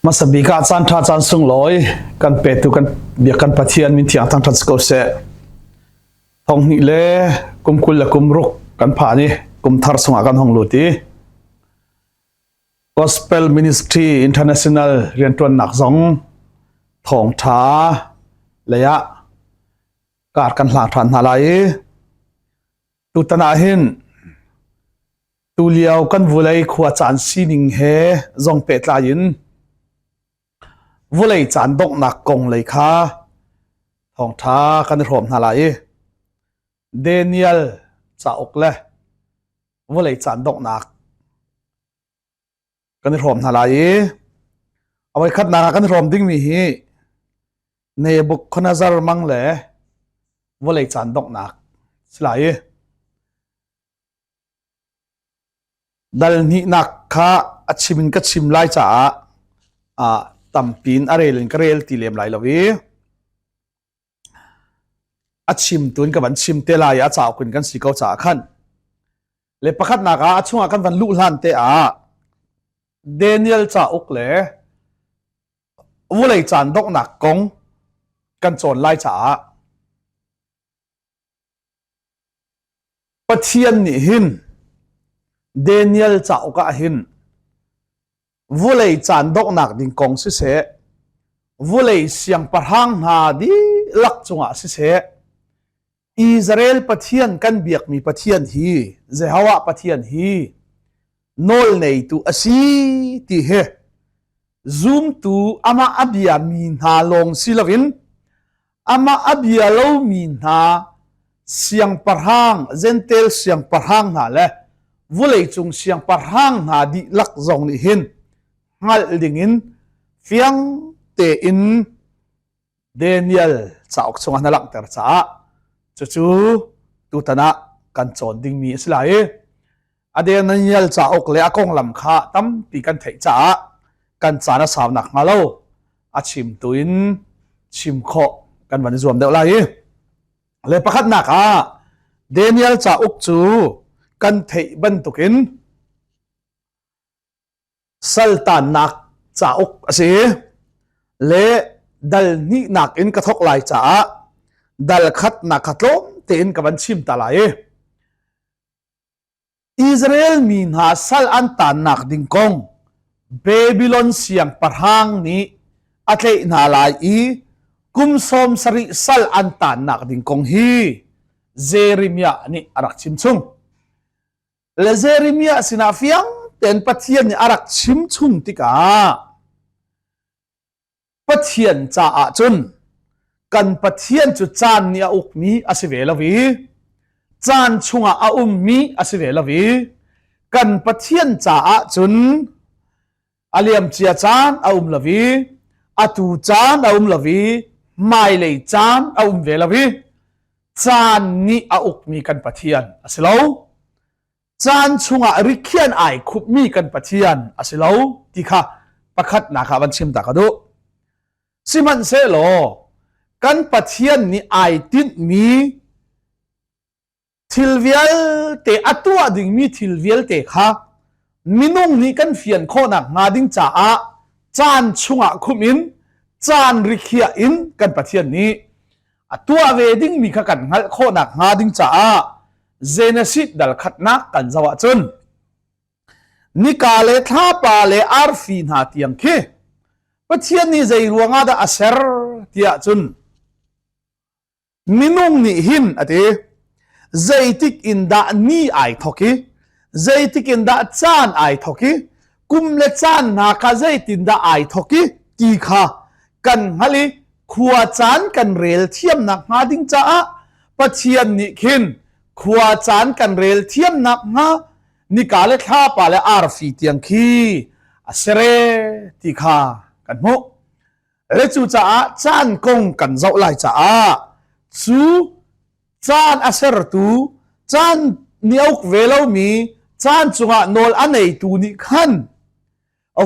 Hmasa bik ah caan ṭha caan sunglawi kan petu kan biak kan Pathian min thiang thangṭhat si ko seh. Thonghnih le kum 20 le kum ruk kan phan i kum thar chungah kan hong lut i Gospel Ministry International rianṭuannak zong thawngṭha lei ah kar kan hlang ṭhan hna lai i tutan ah hin Tulio kan vulei khua caan sining he zong pehtlai in vulei caan donghnak kong lei kha thawngṭha kan i hrawm hna lai i Daniel cauk le vulei caan donghnak kan i hrawm hna lai i a voikhatnak ah kan i hrawm dingmi hi Nebuchadnezzar mang le vawlei caan donghnak si lai i Dal hnihnak kha a chim in ka chim lai caah tampi in a rel in ka rel ti lem lai lo i a chimtu in ka van chim te lai i a cauk in kan si ko caah khan le pakhatnak ah a chungah kan van luh hlan te ah Daniel cauk le vulei caan donghnak kong kan cawn lai caah Pathian nih hin Daniel cauk ah hin vulei caan donghnak ding kong siseh, vulei siangpahrang hna dihlak cungah siseh, Israel Pathian kan biakmi Pathian hi, Jehovah Pathian hi nawl neitu a si ti hi zumtu amah a biami hna lawng si loin amah a bia lomi hna siangpahrang Jentail siangpahrang hna le vawleicung siangpahrang hna dihlak zong nih hin hngalh dingin fiang tein Daniel cauk chungah na langhter caah cucu tutan ah kan cawn dingmi a si lai i a Daniel cauk le a konglam kha tampi kan theih caah kan caan a sau nak hnga lo a chimtu in chim khawh kan van i zuam deuh lai i le pakhatnak ah Daniel cauk cu kan theih bantukin saltannak cauk a si le dal hnihnak in ka thawk lai caah dal khatnak kha tlawm tein ka van chim ta lai i Israel mi hna sal an tannak ding kong Babylon siangpahrang nih a tlaih hna lai i kum 70 sal an tannak ding kong hi Jeremiah nih a rak chim chung. Le Jeremiah sinah fiang tein Pathian nih a rak chim chung tikah Pathian caah cun kan Pathian cu caan nih a ukmi a si ve lo i caan chungah a ummi a si ve lo i kan Pathian caah cun a liamcia caan a um lo i atu caan a um lo i hmailei caan a um ve lo i caan nih a ukmi kan Pathian a si lo. Caan chungah rikhian ai khupmi kan Pathian a si lo ti kha pakhatnak ah van chim ta ka duh. Sihmanhsehlaw kan Pathian nih ai tinhmi thil vialte a tuah dingmi thil vialte kha minung nih kan fian khawhnak hnga ding caah caan chungah khumh in caan rikhiah in kan Pathian nih a tuah ve dingmi kha kan hngalh khawhnak hnga ding caah Genesis dal khatnak kan zoh ahcun nika le thlapa le arfi hna tiang khi Pathian nih zei ruangah dah a ser tiah cun Minung nih hin a ti zeitik in dah ni ai thawk i zeitik in dah caan ai thawk i kum le caan hna kha zeitin dah ai thawk i ti kha kan hngalh i khua caan kan rel thiamnak hnga ding caah Pathian nih khin khua caan kan rel thiamnak hnga nika le thlapa le arfi tiang khi a sere ti kha kan hmuh. Le cucaah caan kong kan zoh lai caah cu caan a sertu caan nih ve lomi caan cungah nawl a neitu nih khan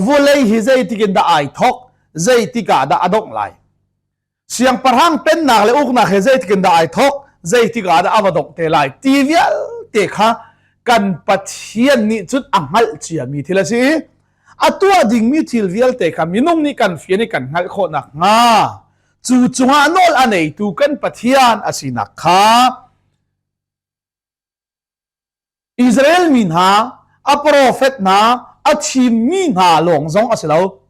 vawlei hi zeitik in dah ai thawk zeitik ah dah a dongh lai siangpahrang pennak le uknak he zeitik in dah ai thawk zeitik ah dah a va dongh te lai ti vialte kha kan Pathian nih cun a hngalh ciami thil a si. A tuah dingmi thil vialte kha minung nih kan fian i kan hngalh khawh nakhnga cu cungah nawl a neitu kan Pathian a sinak kha Israel mi hna, a profet hna, a thimmi hna lawng zong a si lo.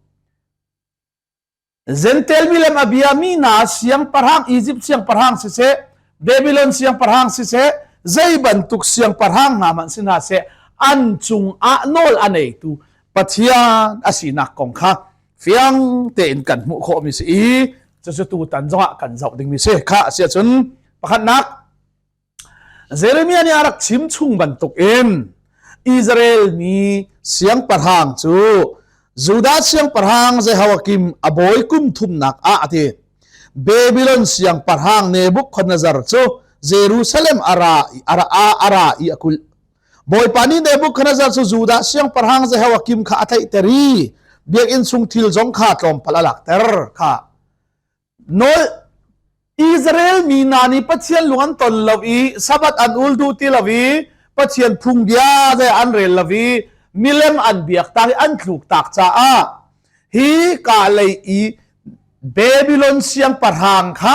Jentail milem a biami hna siangpahrang Izipt siangpahrang siseh, Babylon siangpahrang siseh, zei bantuk siangpahrang hna hmanh si hna seh, an cungah nawl a neitu Pathian a sinak kong kha fiang tein kan hmuh khawhmi si i cucu tutan zongah kan zoh dingmi si. Kha a si ahcun pakhatnak Jeremiah nih a rak chim chung bantukin Israel mi siangpahrang cu Judah siangpahrang Jehoiakim a bawi kum thumnak ah a ti. Babylon siangpahrang Nebuchadnezzar cu Jerusalem a ra a ra a ra i a kulh. Bawipa nih Nebuchadnezzar cu Judah siangpahrang Jehoiakim kha a tlaihter i biakinn chung thil zong kha tlawmpal a lakter kha. Nawl Israel mi hna nih Pathian lung an ton lo i Sabbath an ul duh ti lo i Pathian phungbia zei an rel lo i milem an biak tak i an thluk tak caah hi ka lei i Babylon siangpahrang kha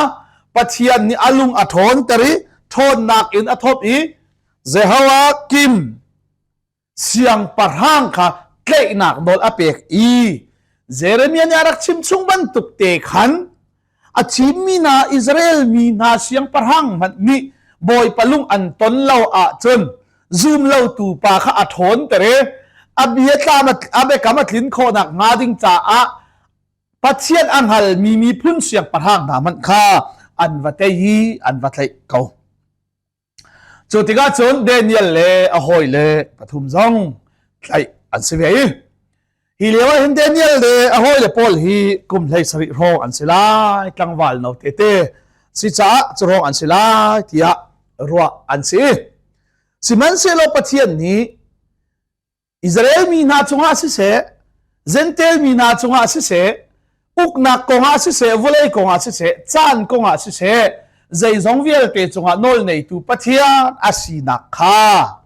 Pathian nih a lung a ṭhawnter i ṭhawnnak in a thawp i Jehoiakim siangpahrang kha tlaihnak nawl a pek i Jeremiah nih a rak chim chung bantuk te khan a thimmi hna Israel mi hna siangpahrang hmanh nih Bawipa lung an ton lo ahcun zum lotu pa kha a ṭhawnter i a bia tlam a biakam a tlin khawhnak hnga ding caah Pathian a hngalmi miphun siangpahrang hna hmanh kha an va tei i an va tlaih ko. Cu tikah cun Daniel le a hawile pathum zong tlaih an si ve i hi lio ah hin Daniel le a hawile pawl hi kum 17 hrawng an si lai, tlangval no tete si caah cu hrawng an si lai tiah ruah an si. Sihmanhsehlaw Pathian nih Israel mi hna cungah siseh, Jentail mi hna cungah siseh, uknak kongah siseh, vawlei kongah siseh, caan kongah siseh, zeizong vialte cungah nawl neitu Pathian a sinak kha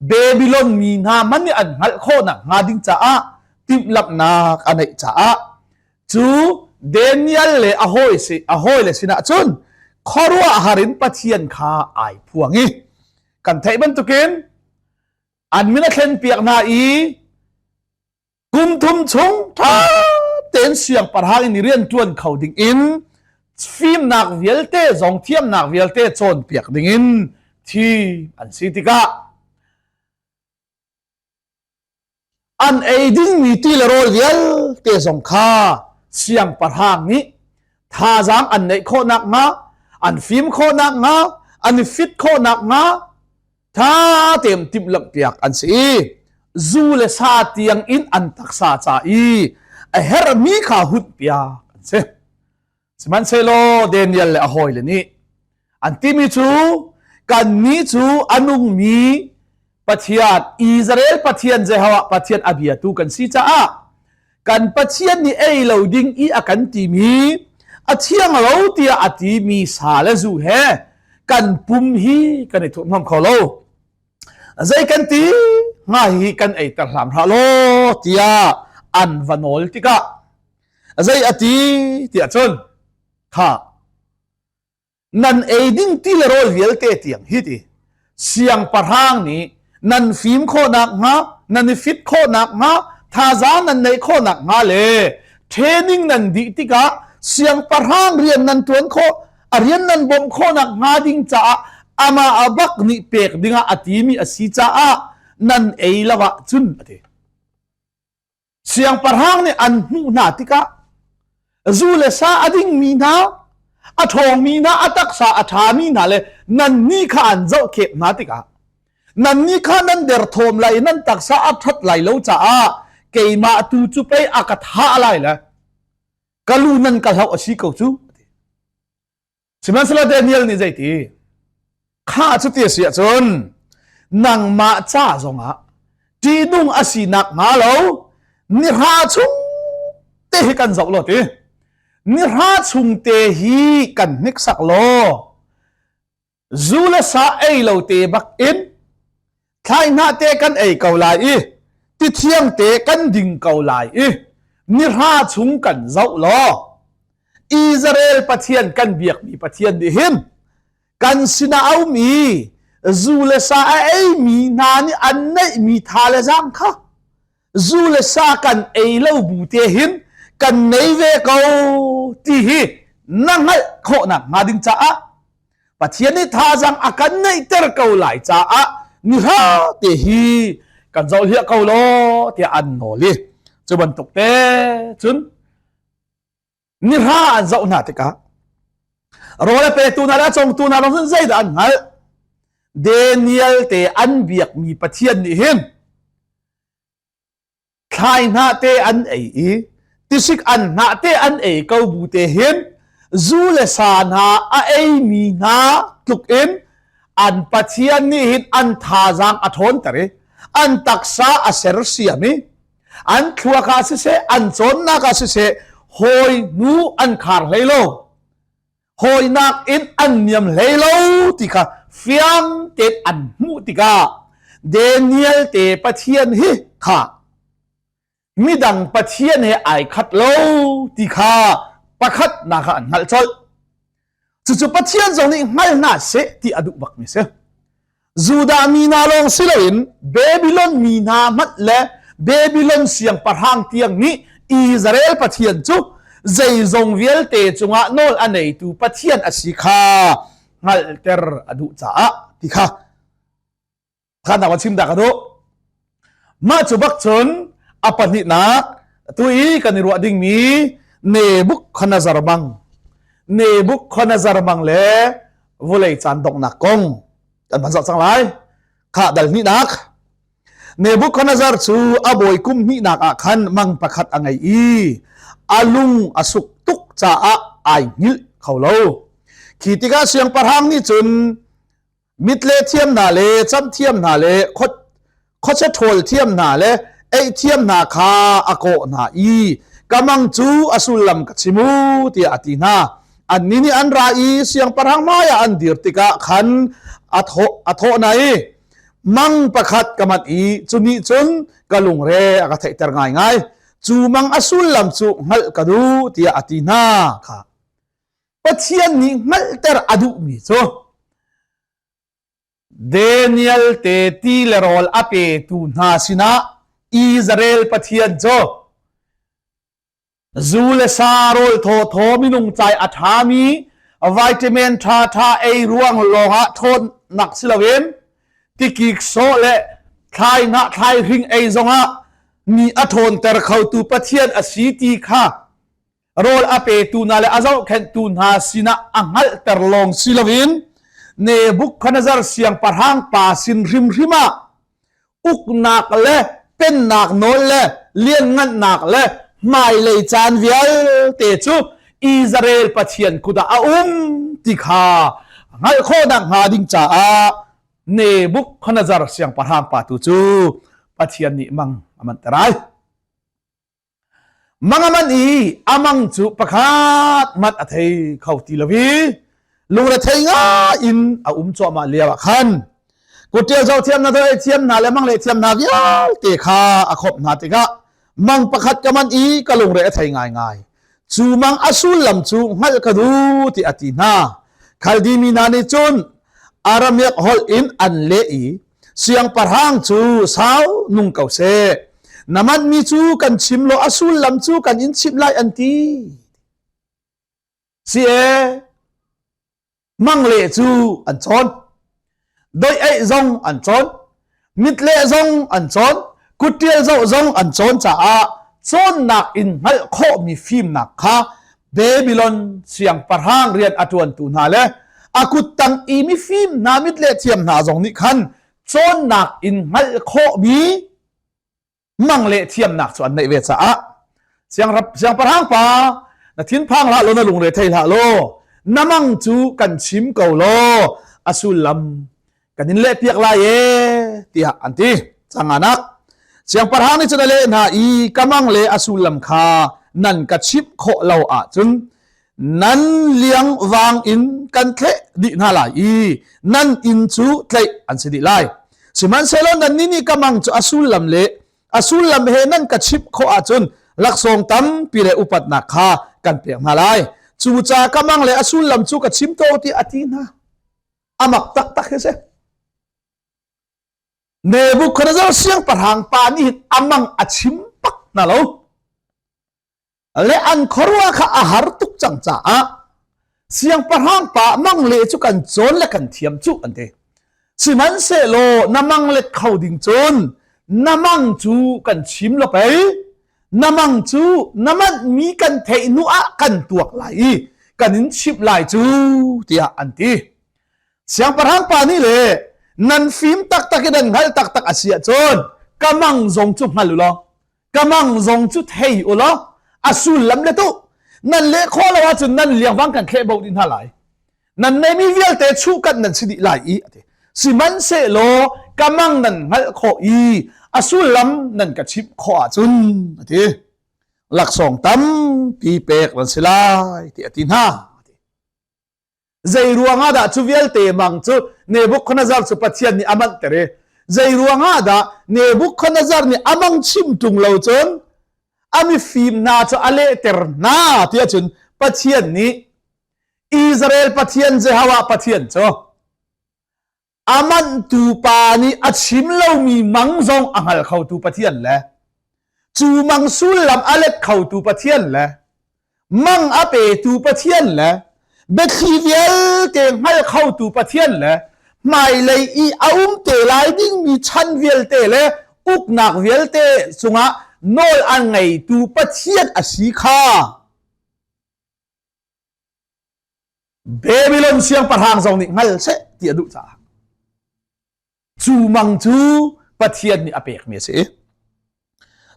Babylon mi hna man nih an hngalh khawhnak hnga ding caah timhlamhnak a neih caah cu Daniel le a hawi si a hawile sinah cun khuaruahhar in Pathian kha ai phuang i kan theih bantukin an min a thlenpiak hna i kum thum chung ṭha tein siangpahrang in rian ṭuan kho ding in fimnak vialte zong thiamnak vialte cawnpiak ding in thi an si tikah An ei dingmi ti le rawl vialte zong kha siangpahrang nih thazaang an neih khawh nakhnga, an fim khawh nakhnga, an i fit khawh nakhnga ṭha tein timhlamhpiak an si i zu le sa tiang in an taksa ca i a herhmi kha hunpiak an si. Sihmanhsehlaw Daniel le a hawile nih an timi cu kannih cu a nungmi Pathian Israel Pathian Jehovah Pathian a biatu kan si caah kan Pathian nih ei lo ding i a kan timi a thiang lo tiah a timi sa le zu he kan pum hi kan i thurhhnawm kho lo. Zei kan ti hnga hi kan eiter hlam hlah law tiah an va nawl tikah zei a ti tiah cun kha nan ei ding ti le rawl vialte tiang hi ti siangpahrang nih nan fim khawhnak hnga nan i fit khawhnak hnga thazaang nan neih khawhnak hnga le training nan dih tikah siangpahrang rian nan tuan khawh a rian nan bawmh khawhnak hnga ding caah amah a bak nih pek dingah a timi a si caah nan ei lo ah cun a ti Siangpahrang nih an hmuh hna tikah zu le sa a dingmi hna, a ṭhawngmi hna, a taksa a ṭhami hna le nannih kha an zohkhep hna tikah nannih kha nan derthawm lai i nan taksa a ṭhat lai lo caah keimah tu cu pei a ka thah lai le ka lu nan ka hloh a si ko cu. Sihmanhsehlaw Daniel nih zeiti? Kha cuti a si ahcun nangmah ca zongah ṭihnung a sinak hnga lo nihra chung te hi kan zoh law ti. Nihra chung te hi kan hniksak law zu le sa ei lo te bak in thlai hnah te kan ei ko lai i. Ti thiang te kan ding ko lai i nihra chung kan zoh law Israel Pathian kan biakmi Pathian nih hin kan sinah a um i zu le sa a eimi hna nih an neihmi tha le zaang kha zu le sa kan ei lo bu te hin kan nei ve ko ti hi na hngalh khawhnak hnga ding caah Pathian nih thazaang a kan neihter ko lai caah nihra te hi kan zoh hliah ko law tiah an nawl i cu bantuk te cun nihra an zoh hna tikah rawl a petu hna le a congtu hna lawng cun zeidah an hngalh? Daniel te an biakmi Pathian nih hin thlai hnah te an ei i tisik an hnah te an ei ko bu te hin zu le sa hna a eimi hna tluk in an Pathian nih hin an thazaang a ṭhawnter i an taksa a sersiam i an thluak ah siseh an cawnnak ah siseh hawi hnu an khar hlei lo, hawinak in an niam hlei lo ti kha fiang tein an hmuh tikah Daniel te Pathian hi kha midang Pathian he ai khat lo ti kha pakhat nak ah an hngalh colh. Cucu Pathian zong nih hngal hna seh ti a duh bakmi si. Judah mi hna lawng si loin Babylon mi hna hmanh le Babylon siangpahrang tiang nih Israel Pathian cu zeizong vialte cungah nawl a neitu Pathian a si kha hngalhter a duh caah ti kha kha na chim dah ka duh. Mah cu bak cun a pahnihnak tu i kan i ruah dingmi Nebuchadnezzar mang, Nebuchadnezzar mang le vulei caan donghnak kong kan van zoh cang lai. Kha dal hnihnak. Nebuchadnezzar cu a bawi kum hnihnak ah khan mang pakhat a ngei i a lung a suk tuk caah ai hngilh kho lo. Khi tikah siangpahrang nih cun Mitle thiam hna le camh thiam hna le khuachia ṭhawl thiam hna le eih thiam hna kha a kawh hna i ka mang cu a sullam ka chim u tiah a ti hna. Annih nih an ra i siangpahrang hmaiah an dir tikah khan a thawh hna i, Mang pakhat ka manh i cu nih cun ka lungre a ka theihter ngaingai. Cu mang a sullam cu hngalh ka duh tiah a ti hna kha. Pathian nih hngalhter a duhmi cu Daniel te ti le rawl a petu hna sinah Israel Pathian cu zu le sa rawl thawthaw minung cai a ṭhami vitamin ṭhaṭha ei ruang lawngah ṭhawnnak si loin tikik sawh le thlai hnah thlai hring ei zongah mi a ṭhawnter khotu Pathian a si ti kha rawl a petu hna le a zohkhenhtu hna sinah a hngalhter lawng si loin Nebuchadnezzar siangpahrang pa sin hrimhrim ah uknak le pennak nawl le lianngannak le hmailei caan vialte cu Israel Pathian kut ah a um ti kha hngalh khawhnak hnga ding caah Nebuchadnezzar siangpahrang pa tu cu Pathian nih mang a manhter ai. Mang a manh i a mang cu pakhat hmanh a thei kho ti lo i lungrethei ngai in a um cuahmah lio ah khan kutṭial zoh thiam hna, doh thiam hna le mang leh thiam hna vialte kha a khawmh hna tikah mang pakhat ka manh i ka lungre a thei ngaingai. Cu mang a sullam cu hngalh ka duh tiah a ti hna. Khaldi mi hna nih cun Aramaic holh in an leh i siangpahrang cu sau nung ko seh, na manhmi cu kan chim law a sullam cu kan in chimh lai an ti. Si e, mang le cu an cawn, doih eih zong an cawn, mit le zong an cawn, kutṭial zoh zong an cawn caah cawnnak in hngalh khawhmi fimnak kha Babylon siangpahrang rian a ṭuantu hna le a kuttang i mifim hna mit le thiam hna zong nih khan cawnnak in hngalh khawhmi mang le thiamnak cu an neih ve caah siangpahrang pa, na thinphang hlah law, na lungre thei hlah law, na mang cu kan chim ko law a sullam kan in lehpiak lai e tiah an ti. Canganak siangpahrang nih cun a leh hna i, ka mang le a sullam kha nan ka chimh khawh lo ahcun nan liang vang in kan thleh dih hna lai i nan inn cu tlaih an si dih lai. Sihmanhsehlaw nannih nih ka mang cu a sullam le A sullam he nan ka chimh khawh ahcun laksawng tampi le upatnak kha kan pek hna lai. Cucaah ka mang le a sullam cu ka chim to ti a ti hna. A mak taktak hi si. Nebuchadnezzar siangpahrang pa nih hin a mang a chim bak hna lo. Le an khuaruah kha a har tuk cang caah siangpahrang pa mang le cu kan cawn le kan thiam cu an ti. Sihmanhsehlaw na mang let kho ding cun na mang cu kan chim lo pei. Na mang cu na manhmi kan theih hnu ah kan tuak lai i kan in chimh lai cu tiah an ti. Siangpahrang pa nih le nan fim taktak i nan hngalh taktak a si ahcun ka mang zong cu hngal u law ka mang zong cu thei u law a sullam le tu nan leh khawh lo ahcun nan liangvang kan thleh bo dih hna lai. Nan neimi vialte chuhkanh nan si dih lai i a ti. Sihmanhsehlaw ka mang nan hngalh khawh i a sullam nan ka chimh khawh ahcun a ti. Laksawng tampi pek nan si lai ti a ti hna. Zei ruangah dah cu vialte mang cu Nebuchadnezzar cu Pathian nih a manhter i zei ruangah dah Nebuchadnezzar nih a mang chim ṭung lo cun a mifim hna cu a lehter hna tiah cun Pathian nih Israel Pathian Jehovah Pathian cu A manhtu pa nih a chim lomi mang zong a hngal khotu Pathian le cu mang sullam a let khotu Pathian le mang a petu Pathian le biathli vialte hngal khotu Pathian le hmailei i a um te lai dingmi chan vialte le uknak vialte cungah nawl a ngeitu Pathian a si kha Babylon siangpahrang zong nih hngal seh ti a duh caah cu mang cu Pathian nih a pekmi a si.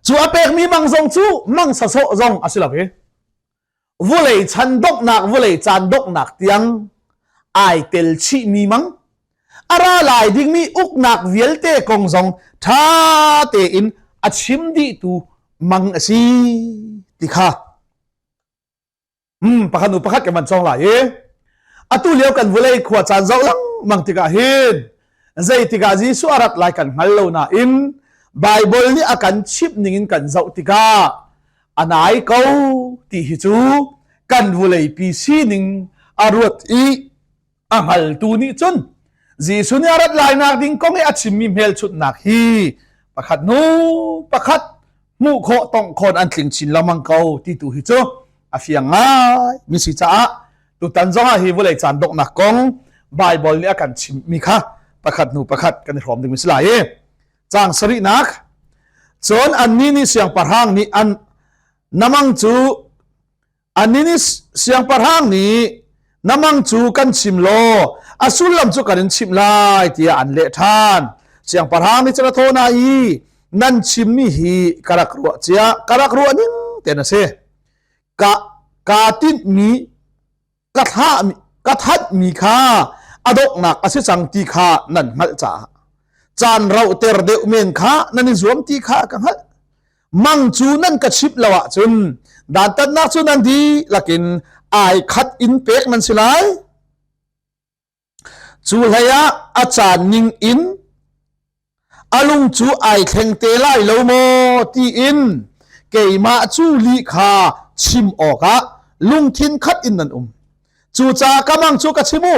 Cu a pekmi mang zong cu mang sasawh zong a si lo i vulei chan donghnak vulei caan donghnak tiang ai tel chihmi mang a ra lai dingmi uknak vialte kong zong ṭha tein a chim dihtu mang a si ti kha Pakhat nu pakhat kan van cawng lai i atu lio kan vulei khua caan zoh lengmang tikah hin zeitikah Jesuh a rat lai kan hngal lo nain Baibal nih a kan chimh ning in kan zoh tikah a nai ko ti hi cu kan vuleipi sining a ruat i a hngaltu nih cun Jesuh nih a rat lainak ding kong i a chimmi hmelchunhnak hi pakhat hnu pakhat hmuh khawh tongh khawn an tling chin lengmang ko ti tu hi cu a fiang ngai mi si caah tutan zong ah hi vawlei caan donghnak kong Bible nih a kan chimmi kha pakhat hnu pakhat kan i hrawm ding mi si lai i caang sarihnak cun annih nih siangpahrang nih an namang cu Anih nih siangpahrang nih na mang cu kan chim law a sullam cu kan in chimh lai tiah an leh ṭhan. Siangpahrang nih cun a thawh hna i nan chimmi hi ka rak ruah cia ka rak ruah ning ten a si. Ka kaa tinhmi ka thlahmi ka thanhmi kha a donghnak a si cang ti kha nan hngalh caah caan rauhter deuh men kha nan i zuam ti kha ka hngalh. Mang cu nan ka chimh lo ahcun dantatnak cu nan dihlak in ai khat in pek nan si lai. Cu hlei ah a caan ning in a lung cu ai thleng te lai lo maw tiin keimah cu lih kha chim awkah lungthin khat in nan um. Cucaah ka mang cu ka chim u.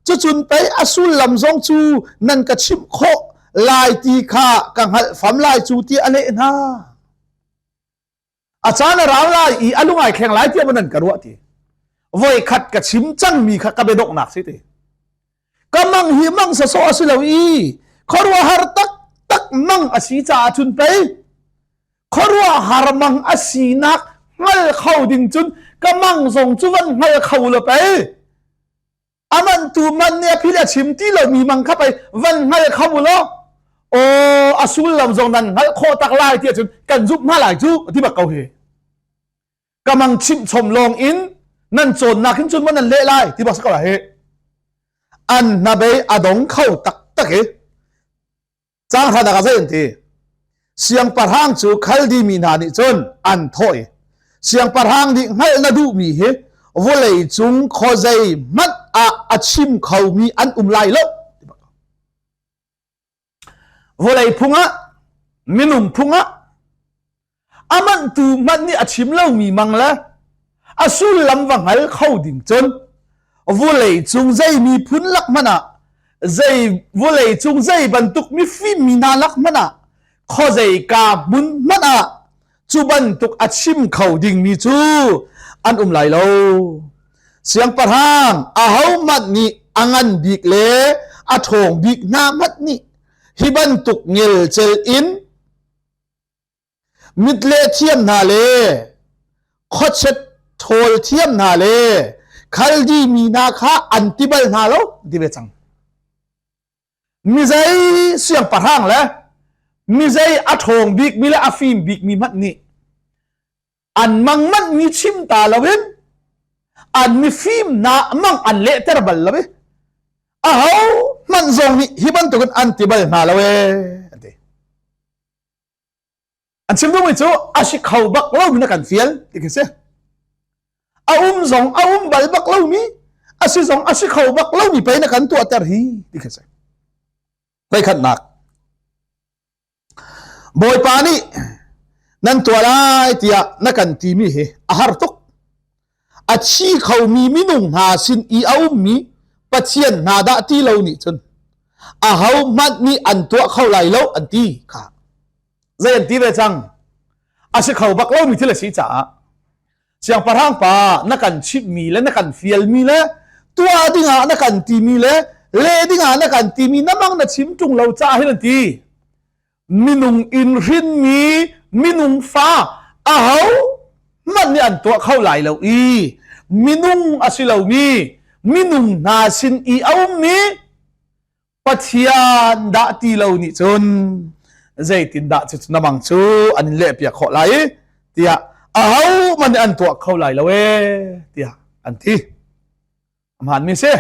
Cucun pei a sullam zong cu nan ka chimh khawh lai ti kha ka hngalh fam lai cu ti a leh hna. A caan a rau lai i a lung ai thleng lai tiah nan ka ruah ti. Voi khat ka chim cangmi kha ka biadonghnak si ti. Ka mang hi mang sawsawh a si lo i khuaruahhar taktak mang a si caah cun pei khuaruahhar mang a sinak hngal kho ding cun ka mang zong cu van hngal kho lo pei aman tu man nih a phil a chim ti lo mi mang kha pei van hngal kho law aw a sullam zong nan hngalh khawh tak lai ti ahcun kan zumh hna lai cu ti bak ko hi ka mang chimh chom lawng in nan cawnnak hin cun maw nan leh lai ti bak si ko lai hi an hnabei a dong kho taktak i Caang hranak ah zei an ti? Siangpahrang cu Khaldi mi hna nih cun an thawh i siangpahrang nih hngalh na duhmi hi vawlei cung khuazei hmanh ah a chim khomi an um lai lo. Vawlei phung ah minung phung ah. A manhtu hmanh nih a chim lomi mang le a sullam va hngal kho ding cun vulei cung zei miphun lak hmanh ah zei vulei cung zei bantuk mifim mi hna lak hmanh ah khuazei ka hmun hmanh ah cu bantuk a chim kho dingmi cu an um lai lo. Siangpahrang ahohmanh nih a ngan bik le a ṭhawng bik hna hmanh nih hi bantuk ngelcel in mitleh thiam hna le khuachet ṭhawl thiam hna le Khaldi mi hna kha an ti bal hna lo ti ve cang. Mizei siangpahrang le mizei a ṭhawng bikmi le a fim bikmi hmanh nih an mang manh mi chim ta loin an mifim na mang an lehter bal lo i aho hmanh zong nih hi bantukin an ti bal hna lo ee an ti. An chim duhmi cu a si kho bak lomi na kan fial ti khi si. A um zong a um bal bak lomi a si zong a si kho bak lomi pei na kan tuahter hi ti khi si. Voikhatnak Bawipa nih nan tuah lai tiah na kan timi hi a har tuk. A thi khomi minung hna sin i a ummi Pathian hna dah ti lo nih cun ahohmanh nih an tuah kho lai lo an ti kha. Zei an ti ve cang? A si kho bak lomi thil a si caah siangpahrang pa na kan chimhmi le na kan fialmi le tuah dingah na kan timi le le dingah na kan timi na mang na chim ṭung lo caah hin an ti. Minung in hrinmi minung fa aho hmanh nih an tuah kho lai lo i minung a si lomi minung hna sin i a ummi Pathian dah ti lo nih cun zeitindah cucu na mang cu an in lehpiak khawh lai i tiah ahohmanh nih an tuah kho lai lo ee tiah an ti. A hmaanmi si.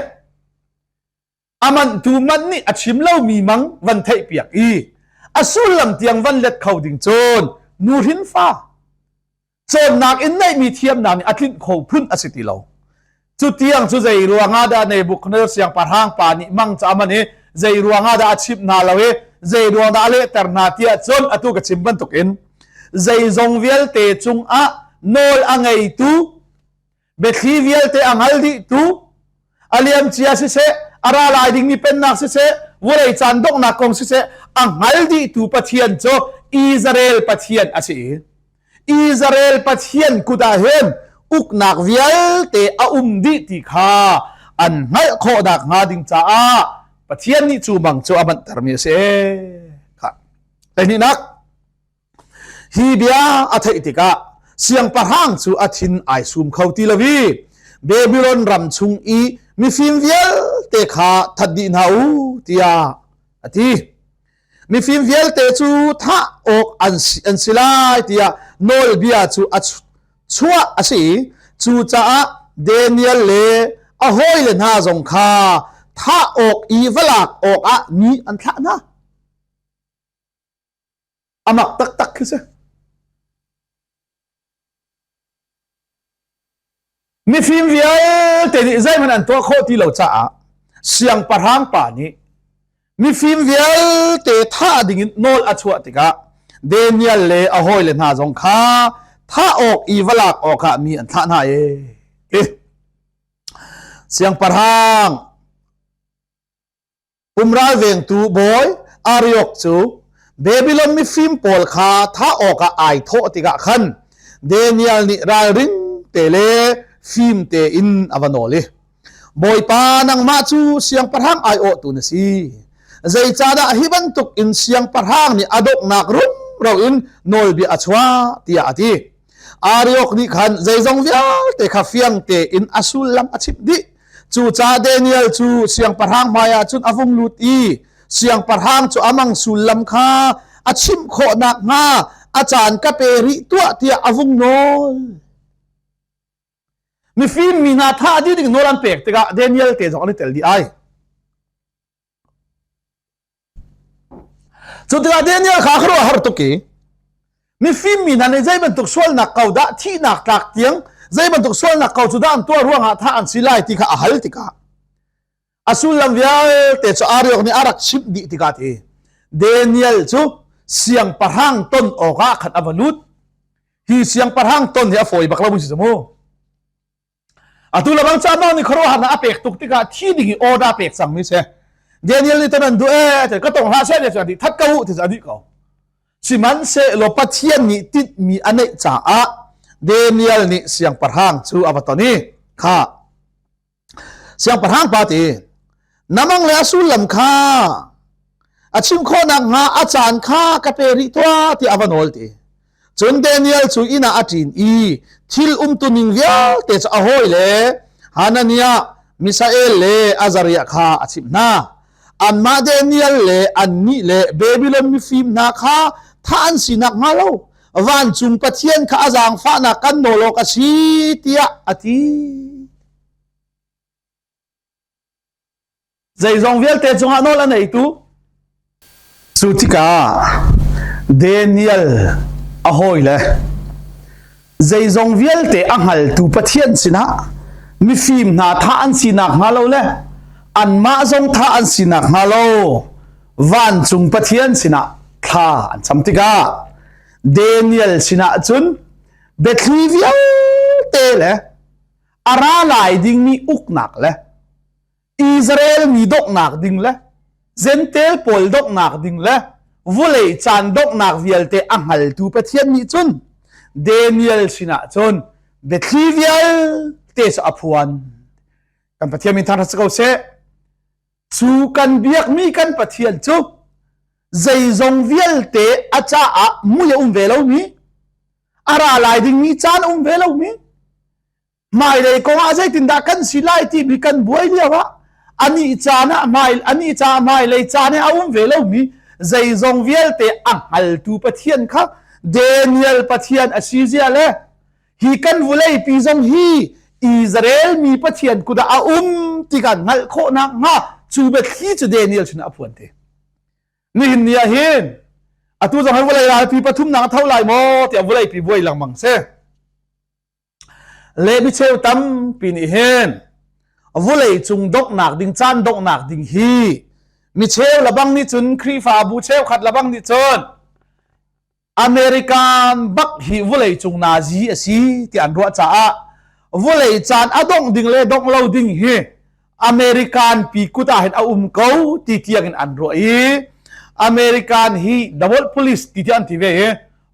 A manhtu man nih a chim lomi mang van theihpiak i a sullam tiang van let kho ding cun nuhrin fa cawnnak in neihmi thiamnak nih a tlinh kho phun a si ti lo. Cu tiang cu zei ruangah dah Nebuchadnezzar siangpahrang pa nih mang ca man i zei ruangah dah a chimh hna lo i zei ruang dah a lehter hna tiah cun atu ka chim bantukin zeizong vialte cungah nawl a ngeitu biathli vialte a hngal dihtu a liamcia siseh a ra lai dingmi pennak siseh vawlei caan donghnak kong siseh a hngal dihtu Pathian cu Israel Pathian a si i Israel Pathian kut ah hin uknak vialte a um dih ti kha an hngalh khawh nakhnga ding caah Pathian nih cu bang cu a manhtermi a si. Kha. Pahnihnak Hi bia a theih tikah siangpahrang cu a thin ai sum kho ti lo i Babylon ram chung i mifim vialte kha that dih hna u tiah a ti. Mifim vialte cu thah awk an si, an si lai tiah nawlbia cu a chuah a si i cucaah Daniel le a hawile hna zong kha thah awk i va lak awkah mi an thlah hna. A mak taktak khi si. Mifim vialte nih zeihmanh an tuah khawh ti lo caah siangpahrang pa nih mifim vialte thah dingin nawl a chuah tikah Daniel le a hawile hna zong kha thah awk i va lak awkah mi an thlah hna e. Siangpahrang Pumral vengtu bawi Ariok cu Babylon mifim pawl kha thah awkah ai thawh tikah khan Daniel nih ralring te le fim tein a va nawl i Bawipa nangmah cu siangpahrang aiawhtu na si. Zeicahdah hi bantuk in siangpahrang nih a donghnak rumro in nawlbia a chuah tiah a ti. Ariok nih khan zeizong vialte kha fiang tein a sullam a chimh dih. Cucaah Daniel cu siangpahrang hmaiah cun a vung lut i siangpahrang cu a mang sullam kha a chimh khawh nakhnga a caan ka pe rih tuah tiah a vung nawl. Mifim mi hna thah dih ding nawl an pek tikah Daniel te zong an i tel dih ai. Cu tikah Daniel kha a khuaruah har tuk i mifim mi hna nih zei bantuk sualnak ko dah thihnak tlak tiang zei bantuk sualnak ko cu dah an tuah ruangah thah an si lai ti kha a hal tikah a sullam vialte cu Ariok nih a rak chimh dih tikah ti Daniel cu siangpahrang ton awkah khan a va lut. Hi siangpahrang ton hi a fawi bak lo mun si mu. Atu labang ca mang nih khuaruahharnak a pek tuk tikah thi ding i order pek cang mi si. Daniel nih ton an duh e ka tong hlah seh ti cu that ko u ti cu a dih ko. Sihmanhsehlaw Pathian nih tinhmi a neih caah Daniel nih siangpahrang cu a va ton i kha Siangpahrang pa ti, na mang le a sullam kha a chim khawh nakhnga a caan kha ka pe rih tuah tiah a va nawl ti. Cun Daniel cu inn ah a ṭin i thil umtuning vialte cu a hawile Hananiah, Mishael le Azariah kha a chimh hna. Anmah Daniel le annih le Babylon mifim hna kha thah an si nakhnga lo vancung Pathian kha a zaangfahnak kan nawl awk a si tiah a ti. Zeizong vialte cungah nawl a neitu cu tikah Daniel a hawile zeizong vialte a hngaltu Pathian sinah mifim hna thah an si nakhnga lo le anmah zong thah an si nakhnga lo vancung Pathian sinah thla an cam tikah Daniel sinah cun biathli vialte le a ra lai dingmi uknak le Israel mi donghnak ding le Gentel pawl donghnak ding le vulei caan donghnak vialte a hngaltu Pathian nih cun Daniel sinah cun biathli vialte cu a phuan. Kan Pathian min thangṭhat si ko seh. Cu kan biakmi kan Pathian cu zeizong vialte a caah mui a um ve lomi, a ra lai dingmi caan a um ve lomi, hmailei kong ah zeitindah kan si lai timi kan buai lio ah anih caan ah hmai anih caah hmailei caan he a um ve lomi zeizong vialte a hngaltu Pathian kha Daniel Pathian a si zia le hi kan vulei pi zong hi Israel mi Pathian kut ah a um ti kan hngalh khawh nakhnga cu biathli cu Daniel sin a phuan te. Nihin ni ah hin atu zong hi vulei ralpi pathumnak a tho lai maw tiah vulei pi buai lengmang si. Le micheu tampi nih hin vulei cung donghnak ding caan donghnak ding hi micheu labang nih cun Khrihfabu cheukhat labang nih cun American bak hi vulei cung nazi a si ti an ruah caah vulei caan a dongh ding le dongh lo ding hi American pi kut ah hin a um ko ti tiang in an ruah i American hi the world police ti tiang an ti ve i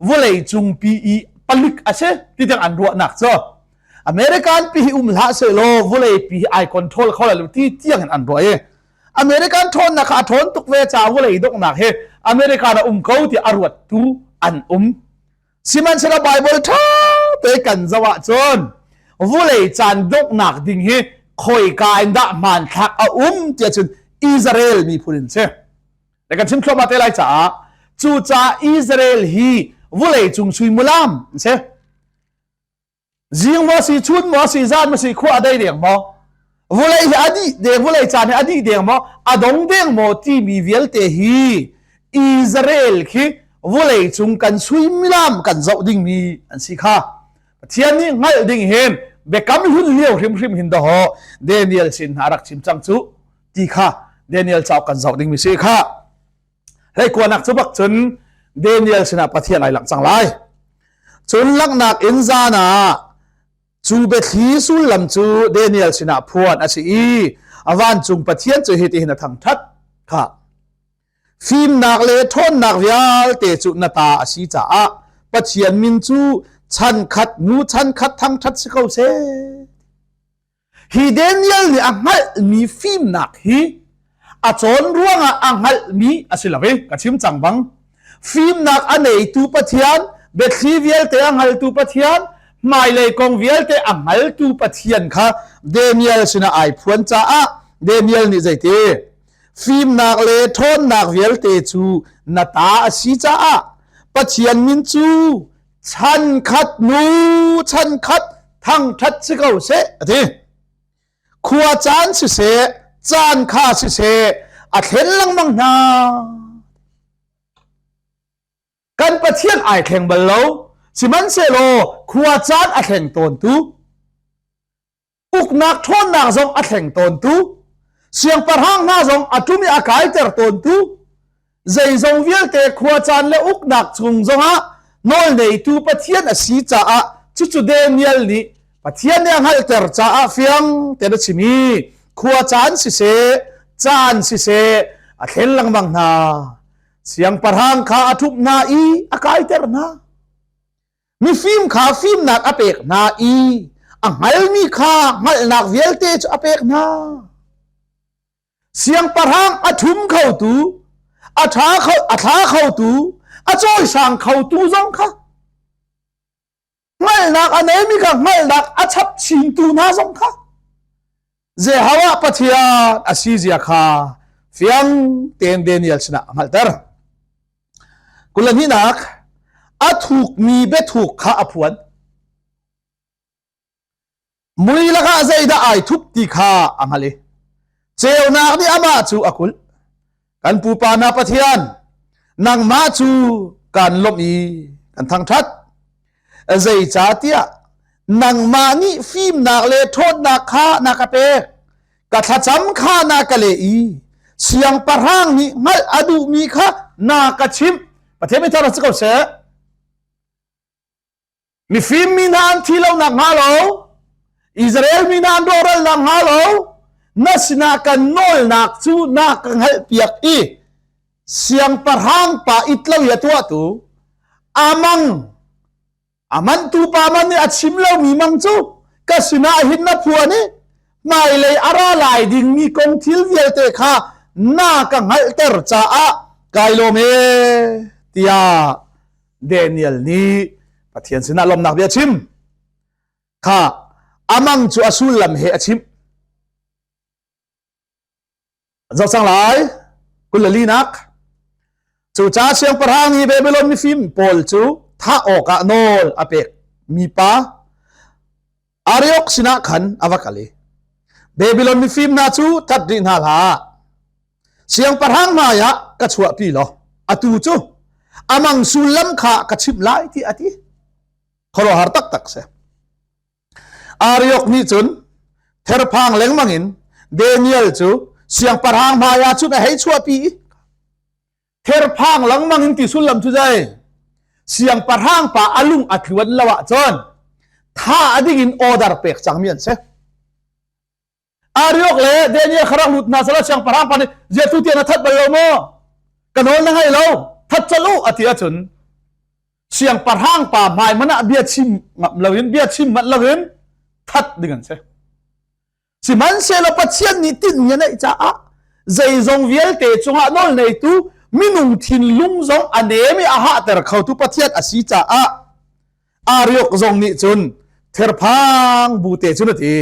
vulei cung pi i palik a si ti tiang an ruahnak cu American pi hi um hlah sehlaw vulei pi hi ai control kho lai lo ti tiang in an ruah i American ṭhawnnak kha a ṭhawn tuk ve caah vulei donghnak hi American a um ko ti a ruattu an um. Sihmanhsehlaw Bible ṭha te kan zoh ahcun vulei caan donghnak ding hi khoika in dah hmanthlak a um tiah cun Israel miphun in si. Le kan chim thluahmah te lai caah cucaah Israel hi vulei cung suimulam an si. Zing maw si, chun maw si, zan maw si, khua a dei deng maw? Vulei hi a dih deng, vulei caan hi a dih deng maw? A dong deng maw timi vialte hi Israel khi vulei cung kan suimilam kan zoh dingmi an si kha. Pathian nih hngalh ding hin biakam hlun lio hrimhrim hin daw Daniel sin hna rak chim cang cu ti kha Daniel cauk kan zoh dingmi si kha. Hleikuanak cu bak cun Daniel sinah Pathian ai langh cang lai. Cun langhnak in zan ah cu biathli sullam cu Daniel sinah phuan a si i a vancung Pathian cu hitihin a thangṭhat kha. Fimnak le ṭhawnnak vialte cu na ta a si caah Pathian min cu chan khat hnu chan khat thangṭhat si ko seh. Hi Daniel nih a hngalhmi fimnak hi a cawn ruangah a hngalhmi a si lo i ka chim cang bang fimnak a neitu Pathian biathli vialte a hngaltu Pathian hmailei kong vialte a hngaltu Pathian kha Daniel sinah ai phuan caah Daniel nih zeiti fimnak le ṭhawnnak vialte cu na ta a si caah Pathian min cu chan khat nu chan khat thangṭhat si ko seh a ti khua caan siseh caan kha siseh a thlen lengmang hna kan pathian ai thleng bal lo sihmanhsehlaw khua caan a thleng tawntu uknak ṭhawnnak zong a thleng tawntu siangpahrang hna zong a ṭum i a kaiter tawntu zeizong vialte khuacaan le uknak chung zongah Nawlneitu Pathian a si caah cucu Daniel nih Pathian nih a hngalhter caah fiang tein a chim i khua caan siseh, caan siseh a thlen lengmang hna. Siangpahrang kha a ṭhumh hna i a kaiter hna. Mifim kha fimnak a pek hna i a hngalmi kha hngalhnak vialte cu a pek hna. Siangpahrang a ṭhum khotu, a ṭha kho, a thla khotu, a cawisang khotu zong kha hngalhnak a neimi kha hngalhnak a chap chintu hna zong kha Jehovah Pathian a si zia kha fiang tein Daniel sinah a hngalhter. Kulahnihnak a thukmi biathuk kha a phuan. Mui lakah zeidah ai thup ti kha a hngalh i ceunak nih amah cu a kulh. Kan pupa hna Pathian, nangmah cu kan lawmh i kan thangṭhat. Zeicahtiah nangmah nih fimnak le ṭhawnnak kha na ka pek. Ka thlacam kha na ka leh i siangpahrang nih hngalh a duhmi kha na ka chimh. Pathian mi thar si ko seh. Mifim mi hna an thi lo nak hnga lo, Israel mi hna an rawhral nak hnga lo, na sinah kan nawlnak cu na ka hngalhpiak i siangpahrang pa it lo i a tuahtu amang a mantu pa man nih a chim lomi mang cu ka sinah hin na phuan i hmailei a ra lai dingmi kong thil vialte kha na ka hngalhter caah kai lawm e tiah Daniel nih Pathian sinah lawmnak bia a chim. Kha amang cu a sullam he a chimh. Zoh cang lai. Kulalinak. Cucaah siangpahrang nih Babylon mifim pawl cu thah awkah nawl a pek mi pa Ariok sinah khan a va kal i Babylon mifim hna cu that rih hna hlah. Siangpahrang hmaiah ka chuahpi law atu cu amang sullam kha ka chimh lai ti a ti. Khuaruahhar taktak si. Ariok nih cun therphang lengmang in Daniel cu siangpahrang hmaiah cun a hei chuahpi i therphang lengmang in ti sullam cu zei siangpahrang pa a lung a tluan lo ahcun tha a ding in order pek cangmi an si. Ariok le Daniel kha rak lut hna sala siangpahrang pa nih ziatu tiang na that bal lo maw? Ka nawl na ngai lo, that colh u a ti ahcun siangpahrang pa hmai man ah bia chim ngam loin bia chim manh loin that ding an si. Sihmanhsehlaw Pathian nih tinhmi a neih caah zeizong vialte cungah nawl neitu minung thinlung zong a nem i a hahter khotu Pathian a si caah Ariok zong nih cun therphang bu te cun a ti.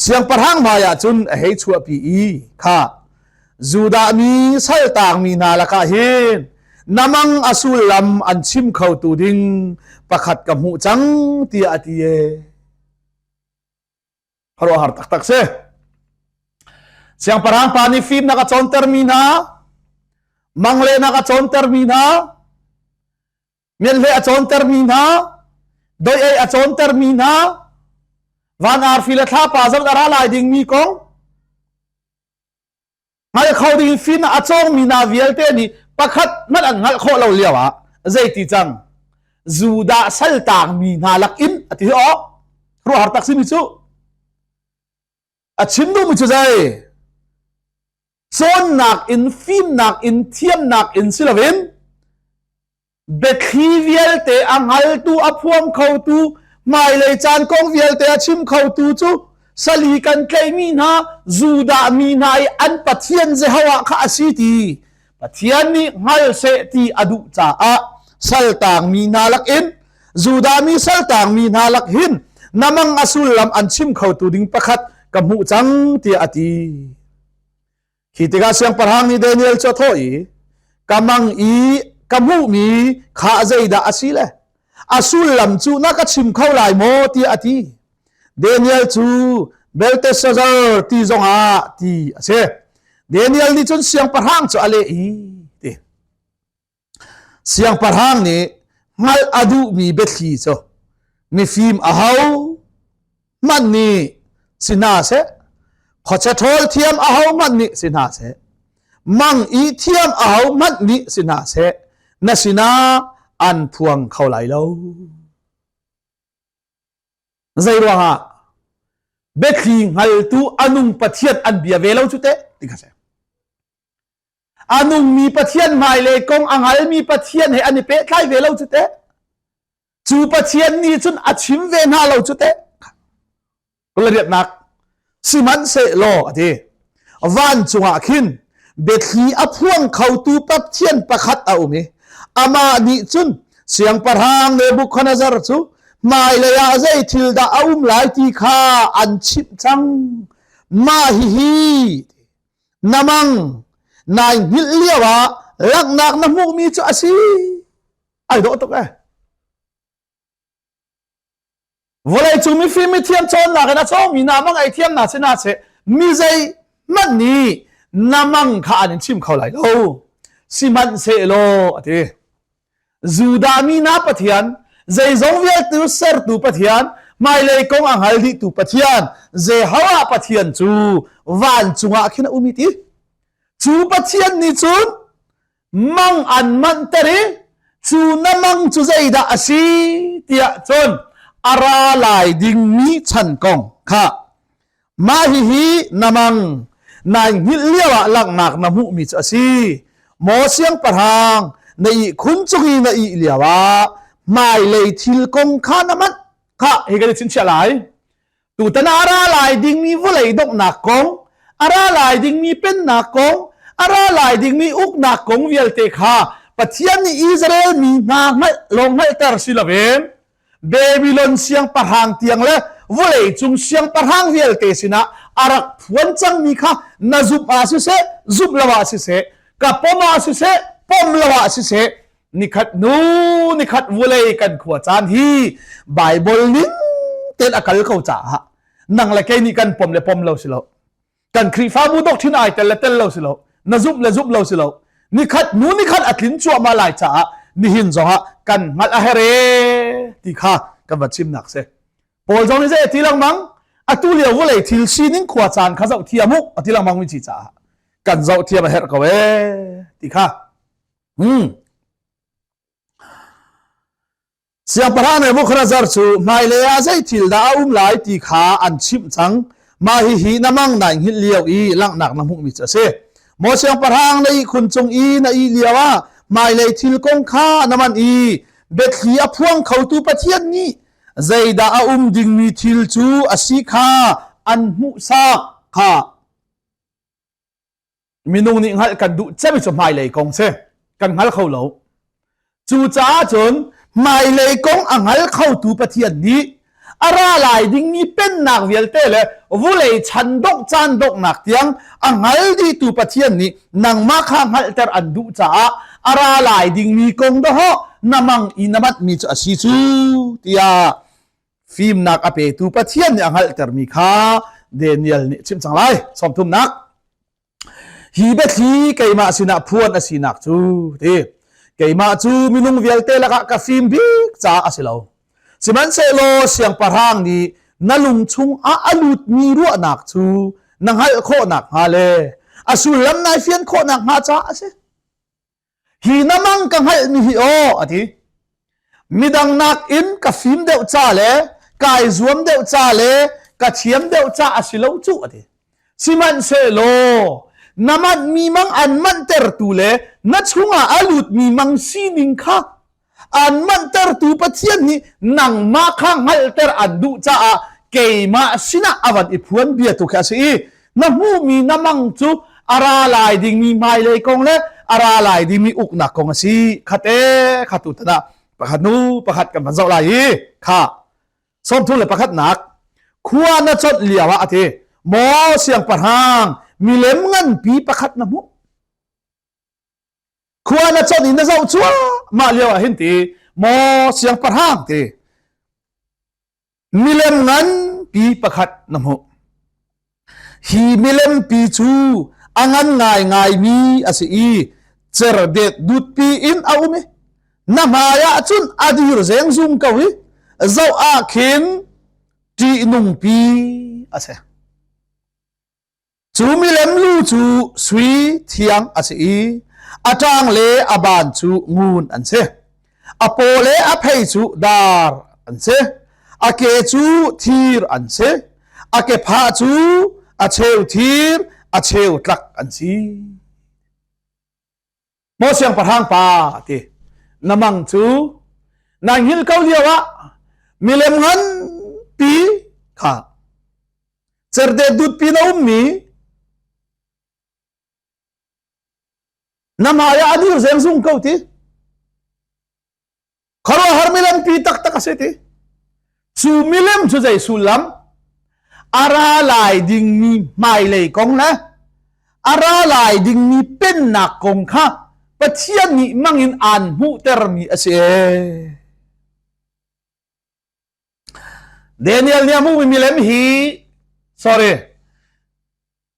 Siangpahrang hmaiah cun a hei chuahpi i kha Judah mi saltaangmi hna lakah hin na mang a sullam an chim khotu ding pakhat ka hmuh cang tiah a ti e. Khuaruahhar taktak si. Siangpahrang pa nih fimnak a cawntermi hna, manglehnak a cawntermi hna, mianhle a cawntermi hna, doi ei a cawntermi hna, van arfi le thlapa zong a ra lai dingmi kong, hngal kho ding fimnak a cawngmi hna vialte nih pakhat hmanh an hngalh khawh lo lio ah zeiti cang Judah saltaangmi hna lakin a ti awk ruahar tak simi cu a chim duhmi cu zei cawnnak in fimnak in thiamnak in si loin Biathli vialte a hngaltu, a phuang khotu, hmailei caan kong vialte a chim khotu cu sali kan tlaihmi hna Judah mi hna i an Pathian Jehovah kha a si ti Pathian nih hngal seh ti a duh caah saltaangmi hna lakin Judah mi saltaangmi hna lak hin na mang a sullam an chim khotu ding pakhat ka hmuh cang tiah a ti. Khi tikah siangpahrang nih Daniel cu a thawh i, Ka mang i ka hmuhmi kha zeidah a si le a sullam cu na ka chim kho lai maw tiah a ti. Daniel cu Belteshazzar ti zongah ti a si. Daniel nih cun siangpahrang cu a leh i ti. Siangpahrang nih hngalh a duhmi biathli cu mifim aho hmanh nih si hna seh, khuachia ṭhawl thiam aho hmanh nih si hna seh, mang i thiam aho hmanh nih si hna seh, na sinah an phuang kho lai lo. Zei ruangah biathli hngaltu a nung Pathian an bia ve lo cu teh ti kha si. A nungmi Pathian hmailei kong a hngalmi Pathian he an i pehtlai ve lo cu teh. Cu Pathian nih cun a chim ve hna lo cu teh. Riatnak sihmanhsehlaw a ti vancung ah khin biathli a phuang khotu Pathian pakhat a um i amah nih cun siangpahrang Nebuchadnezzar cu hmailei ah zei thil dah a um lai ti kha an chimh cang. Mah hihi na mang nai hngilh lio ah langhnak na hmuhmi cu a si. Ai dawh tuk eh. Vawleicung mifim mithiam cawnnak in a cawngmi na mang ei thiam na si na seh mi zei hmanh nih na mang kha an in chim kho lai lo. Sihmanhsehlaw a ti. Judah mi na Pathian, zeizong vialte sertu Pathian, hmailei kong a hngal dihtu Pathian, Jehovah Pathian cu vancung ah khin a um i ti. Cu Pathian nih cun mang an manhter i cu na mang cu zeidah a si tiah cun a ra lai dingmi chan kong kha mah hihi na mang nai hngilh lio ah langhnak na hmuhmi cu a si maw siangpahrang na ihkhun cung i na ih lio ah hmailei thil kong kha na manh kha hi kan i chingchiah lai Tutan ah a ra lai dingmi vawlei donghnak kong, a ra lai dingmi pennak kong, a ra lai dingmi uknak kong vialte kha Pathian nih Israel mi hna hngalh lawng hngalhter si loin Babylon siangpahrang tiang le vawlei cung siangpahrang vialte sinah a rak phuan cangmi kha na zumh ah siseh, zumh lo ah siseh, ka pom ah siseh, pom lo ah siseh, nikhat nu nikhat vulei kan khua caan hi Bible ning ten a kal ko caah nang le kei nih kan pom le pom lo si lo kan Khrihfabu doctrine ai tel le tel lo si lo na zumh le zumh lo si lo nikhat nu nikhat a tlin cuahmah lai caah nihin zongah kan hngalh a here ti kha kan va chimnak si Paul zong nih zei a ti lengmang atu lio vawlei thil sining khua caan kha zoh thiam u a ti lengmang mi ci caah kan zoh thiam a herh ko ee ti kha Siangpahrang Nebuchadnezzar cu hmailei ah zei thil dah a um lai ti kha an chimh cang. Mah hihi na mang nai hngilh lio i langhnak na hmuhmi cu a si. Maw siangpahrang na ihkhun cung i na ih lio ah hmailei thil kong kha na manh i biathli a phuang khotu Pathian nih zeidah a um dingmi thil cu a si kha an hmuhsak kha. Minung nih hngalh kan duh cem cu hmailei kong si. Kan hngal kho lo. Cucaah cun hmailei kong a hngal khotu Pathian nih a ra lai dingmi pennak vialte le vulei chan dongh caan donghnak tiang a hngal dihtu Pathian nih nangmah kha hngalhter an duh caah a ra lai dingmi kong dawhawh na mang i na manhmi cu a si cu tiah fimnak a petu Pathian nih a hngalhtermi kha Daniel nih a chimh cang lai. Sawmthumnak. Hi biathli keimah sinah phuan a sinak cu ti keimah cu minung vialte lakah ka fim bik caah a si lo. Sihmanhsehlaw siangpahrang nih na lung chungah a lutmi ruahnak cu na hngalh khawh nakhnga le a sullam nai fian khawh nakhnga caah a si. Hi na mang ka hngalhmi hi aw a ti. Midang nakin ka fim deuh ca le kai zuam deuh ca le ka thiam deuh ca a si lo cu a ti. Sihmanhsehlaw na manhmi mang an manhtertu le na chungah a lutmi mang sining kha an manhtertu Pathian nih nangmah kha hngalhter an duh caah keimah sinah a van i phuan bia tu khi a si i na hmuhmi na mang cu a ra lai dingmi hmailei kong le a ra lai dingmi uknak kong a si khat e kha tu tan ah pakhat nu pakhat kan van zoh lai i kha 31 nak khua na chonh lio ah a ti maw siangpahrang milem nganpi pakhat na hmuh Khua na chawnh in na zoh cuahmah lio ah hin ti maw siangpahrang ti milem nganpi pakhat na hmuh. Hi milem pi cu a ngan ngaingaimi a si i cerdet dutpi in a um i na hmai ah cun a dir zengzung ko i zoh ah khin ṭihnungpi a si. Cu milem lu cu sui thiang a si i a ṭang le a ban cu ngun an si. A paw le a phei cu dar an si. A ke cu thir an si. A kephah cu a cheu thir, a cheu tlak an si. Maw siangpahrang pa ti na mang cu na hngilh ko lio ah milem nganpi kha cerde dutpi na ummi na hmai ah a dir zengzung ko ti Khuaruahhar milem pi taktak a si ti. Cu milem cu zei sullam? A ra lai dingmi hmailei kong le a ra lai dingmi pennak kong kha Pathian nih mangin aan hmuhtermi a si. Daniel nih a hmuhmi milem hi sorry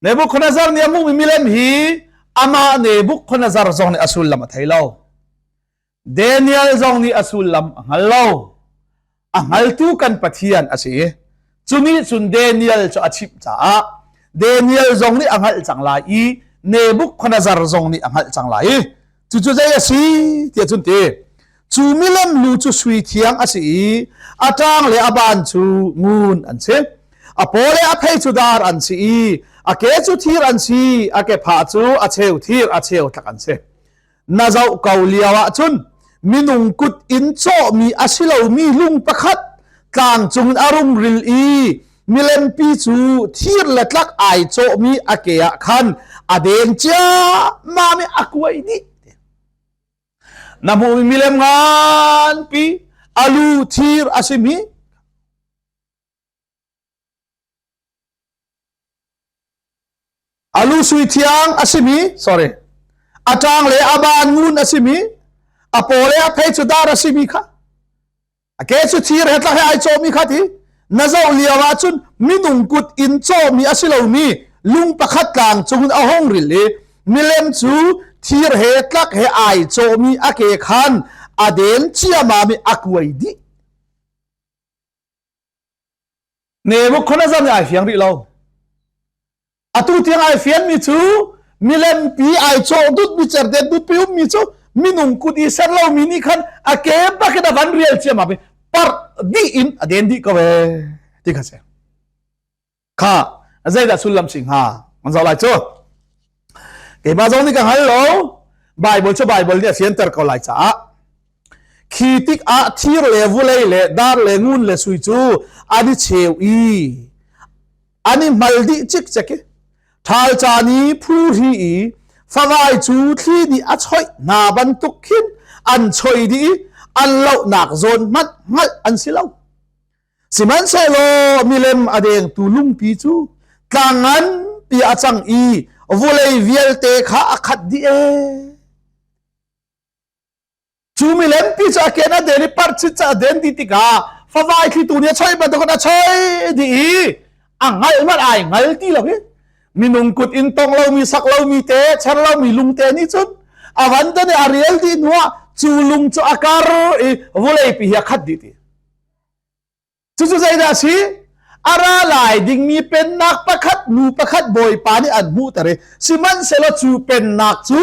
Nebuchadnezzar nih a hmuhmi milem hi amah Nebuchadnezzar zong nih a sullam a thei lo. Daniel zong nih a sullam a hngal lo. A hngaltu kan Pathian a si. Cu nih cun Daniel cu a chimh caah Daniel zong nih a hngalh cang lai i Nebuchadnezzar zong nih a hngalh cang lai i cucu zei a si tiah cun ti cu milem lu cu sui thiang a si i a ṭang le a ban cu ngun an si a paw le a phei cu dar an si i a ke cu thir an si a kephah cu a cheu thir a cheu tlak an si na zoh ko lio ah cun minung kut in cawhmi a si lomi lung pakhat tlang cung in a rung ril i milempi cu thir le tlak ai cawhmi a ke ah khan a deng ciammam i a kuai dih na hmuhmi milem nganpi a lu thir a simi a lu sui thiang a simi sorry a ṭang le a ban ngun a simi a paw le a phei cu dar a simi kha A ke cu thir he tlak he ai cawhmi kha ti na zoh lio ah cun minung kut in cawhmi a si lomi lung pakhat tlang cungin a hung ril i milem cu thir he tlak he ai cawhmi a ke khan a den ciamam i a kuai dih. Nebuchadnezzar nih ai fiang rih lo. Atu tiang ai fianmi cu milempi ai cawh dutmi cerdet dutpi ummi cu minung kut i ser lomi nih khan a ke bakin a van rial ciammam i parh dih in a den dih ko ee ti kha si. Kha zeidah sullam si hnga? An zoh lai cu. Keimah zong nih ka hngal lo. Bible cu Bible nih a fianter ko lai caah khi tik ah thir le vulei le dar le ngun le sui cu an i cheu i an i hmal dih cikcek i ṭhal caan i phuhri i favai cu thli nih a choih hna bantuk khin an choi dih i an lohnak zawn hmanh hngalh an si lo. Sihmanhsehlaw milem a dengtu lungpi cu tlang nganpi a cang i vulei vialte kha a khat dih ee. Cu milempi cu a ken a den i parchit cu a den dih tikah favai thlitu nih a choih bantukin a choih dih i a hngalh hmanh ai hngal ti lo hi. Minung kut in tong lomi sak lomi te cher lomi lungte nih cun a van den i a rial dih hnuah cu lung cu a kar i vawleipi hi a khat dih ti. Cucu zeidah a si? A ra lai dingmi pennak pakhat nu pakhat Bawipa nih an hmuhter i sihmanhsehlaw cu pennak cu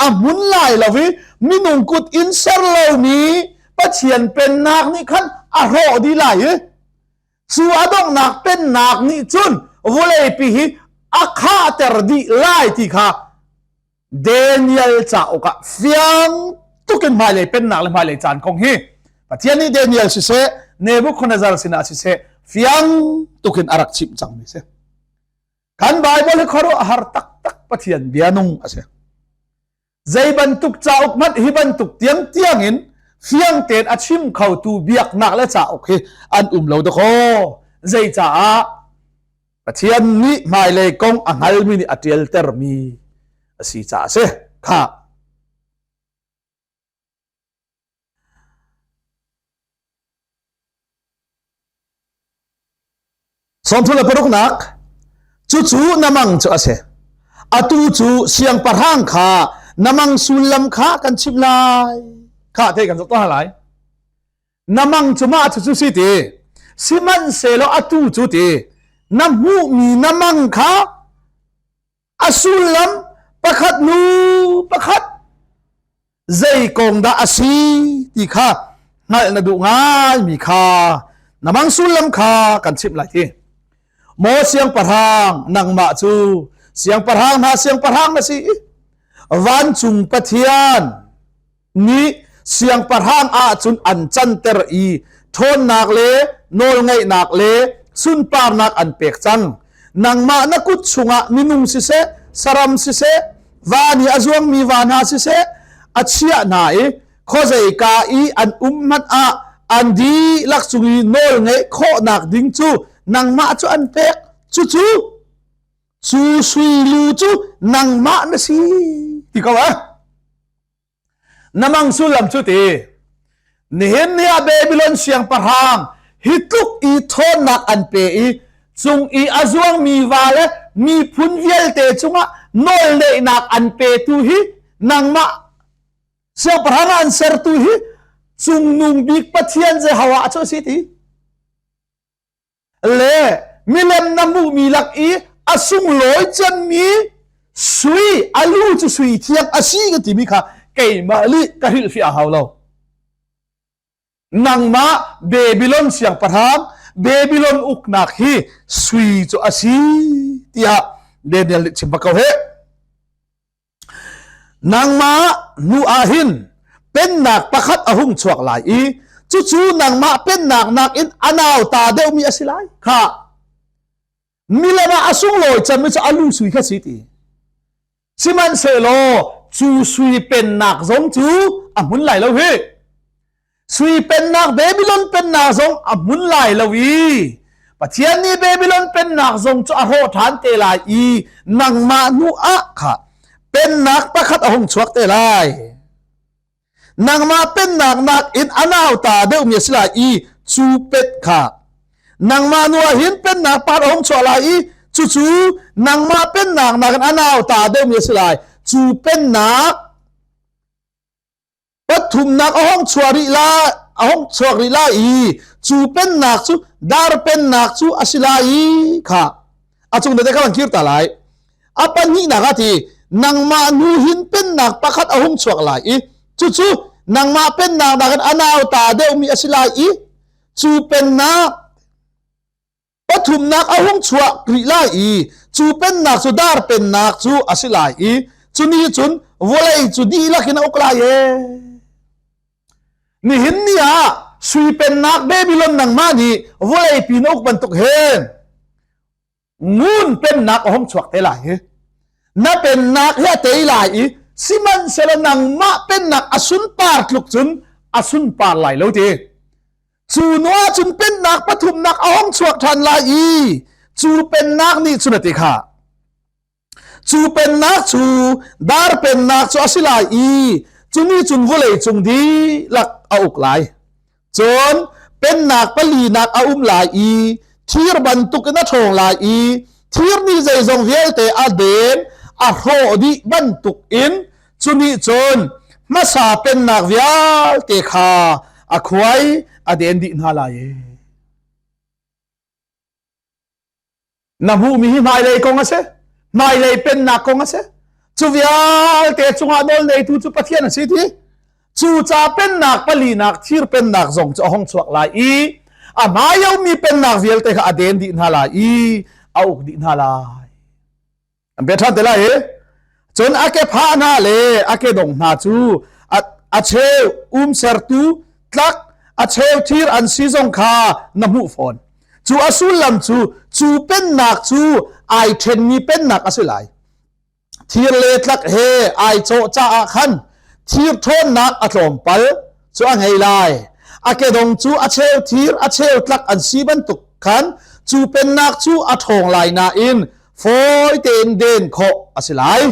a hmun lai lo i minung kut in ser lomi Pathian pennak nih khan a hrawh dih lai i cu a donghnak pennak nih cun vawleipi hi a khahter dih lai ti kha Daniel cauk ah fiang tuk in hmailei pennak le hmailei caan kong hi Pathian nih Daniel siseh Nebuchadnezzar sinah siseh fiang tuk in a rak chimh cangmi si. Kan Bible hi khuaruahhar taktak Pathian bia nung a si. Zei bantuk cauk hmanh hi bantuk tiang tiang in fiang tein a chim khotu biaknak le cauk hi an um lo dakaw. Zeicaah Pathian nih hmailei kong a hngalmi nih a ṭialtermi a si caah a si. Khah. Sawmthum le paruknak cucu na mang cu a si. Atu cu siangpahrang kha na mang sullam kha kan chimh lai. Kha te kan zoh tuah lai. Na mang cu mah cucu si ti sihmanhsehlaw atu cu ti na hmuhmi na mang kha a sullam pakhat nu pakhat. Zei kong dah a si ti kha hngalh na duh ngaimi kha na mang sullam kha kan chimh lai ti. Maw siangpahrang, nangmah cu siangpahrang hna siangpahrang na si i vancung Pathian nih siangpahrang ah cun an canter i ṭhawnnak le nawlngeihnak le sunparnak an pek cang. Nangmah na kut chungah minung siseh, saram siseh, van i a zuangmi va hna siseh, a chiah hna i khuazeika i an um hmanh ah an dihlak cung i nawl ngeih khawhnak ding cu nangmah cu an pek. Cucu cu sui lu cu nangmah na si ti ko ah. Na mang sullam cu ti nihin ni ah Babylon siangpahrang hi tluk i ṭhawnnak an pe i cung i a zuangmi va le miphun vialte cungah nawlneihnak an petu hi nangmah siangpahrang ah an sertu hi cungnung bik Pathian Jehovah cu a si ti. Le milem na hmuhmi lak i a sunglawi cemmi sui a lu cu sui thiang a si ka timi kha keimah lih ka hrilhfiah a hau lo. Nangmah Babylon siangpahrang Babylon uknak hi sui cu a si tiah Daniel nih chim bak ko heh. Nangmah hnu ah hin pennak pakhat a hung chuak lai i cucu nangmah pennak nakin a nauta deuhmi a si lai. Kha milem ah a sunglawi cemmi cu a lu sui kha si ti. Sihmanhsehlaw cu sui pennak zong cu a hmun lai lo hi. Sui pennak Babylon pennak zong a hmun lai lo i Pathian nih Babylon pennak zong cu a hrawh ṭhan te lai i nangmah hnu ah kha pennak pakhat a hung chuak te lai. Nangmah pennak nakin a nauta deuhmi a si lai i cu pet kha nangmah hnu ah hin pennak pakhat a hung chuak lai i cucu nangmah pennak nakin a nauta deuhmi a si lai. Cu pennak Pathumnak a hong chuah rih lai, a hong chuak rih lai i cu pennak cu dar pennak cu a si lai i kha a cung te kha kan kir ta lai. A pahnihnak ah ti nangmah hnu hin pennak pakhat a hung chuak lai i cucu nangmah pennak nakin a nauta deuhmi a si lai i cu pennak Pathumnak a hung chuak rih lai i cu pennak cu dar pennak cu a si lai i cu ni cun vawlei cu dihlak in a uk lai ee. Nihin ni ah sui pennak Babylon nangmah nih vawlei pi na uk bantuk hin ngun pennak a hung chuak te lai hi. Na pennak hi a tei lai i sihmanhsehlaw nangmah pennak a sunpar tluk cun a sunpar lai lo ti. Cu nu ahcun pennak pathumnak a hung chuak ṭhan lai i cu pennak nih cun a ti kha. Cu pennak cu dar pennak cu a si lai i cu nih cun vawlei cung dihlak a uk lai. Cun pennak palinak a um lai i thir bantukin a ṭhawng lai i thir nih zeizong vialte a den a hrawh dih bantukin Cu nih cun hmasa pennak vialte kha a khuai a den dih hna lai. Na hmuhmi hi hmailei kong a si. Hmailei pennak kong a si. Cu vialte cungah nawl neitu cu Pathian a si ti. Cu ca pennak palinak thir pennak zong cu a hong chuak lai i a hmaiomi pennak vialte kha a den dih hna lai i a uk dih hna lai. An pe ṭhan te lai i cun a ke phah hna le a ke dong hna cu a cheu umsertu tlak a cheu thir an si zong kha na hmuh fawn. Cu a sullam cu cu pennak cu ai ṭhenmi pennak a si lai. Thir le tlak he ai cawh caah khan thir ṭhawnnak a tlawmpal cu a ngei lai. A kedong cu a cheu thir a cheu tlak an si bantuk khan cu pennak cu a ṭhawng lai nain fawi tein den khawh a si lai.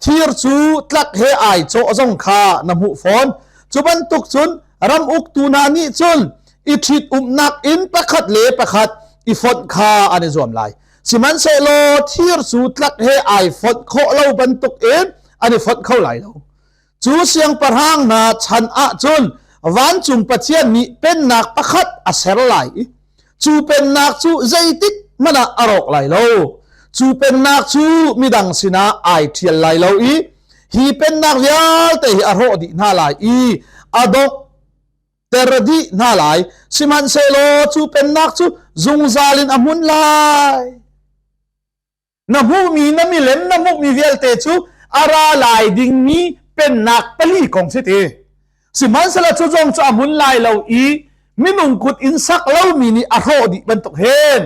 Thir cu tlak he ai cawh zong kha na hmuh fawn. Cu bantuk cun ram uktu hna nih cun i ṭhit-umnak in pakhat le pakhat i fonh kha an i zuam lai. Sihmanhsehlaw thir cu tlak he ai fonh khawh lo bantukin an i fonh kho lai lo. Cu siangpahrang hna chan ahcun vancung Pathian nih pennak pakhat a ser lai i cu pennak cu zeitik hmanh ah a rawk lai lo. Cu pennak cu midang sinah ai ṭhial lai lo i Hi pennak vialte hi a hrawh dih hna lai i a dongh ter dih hna lai. Sihmanhsehlaw cu pennak cu zungzal in a hmun lai. Na hmuhmi na milem na hmuhmi vialte cu a ra lai dingmi pennak pali kong si ti. Sihmanhsehlaw cu zong cu a hmun lai lo i minung kut in sak lomi nih a hrawh dih bantuk hen.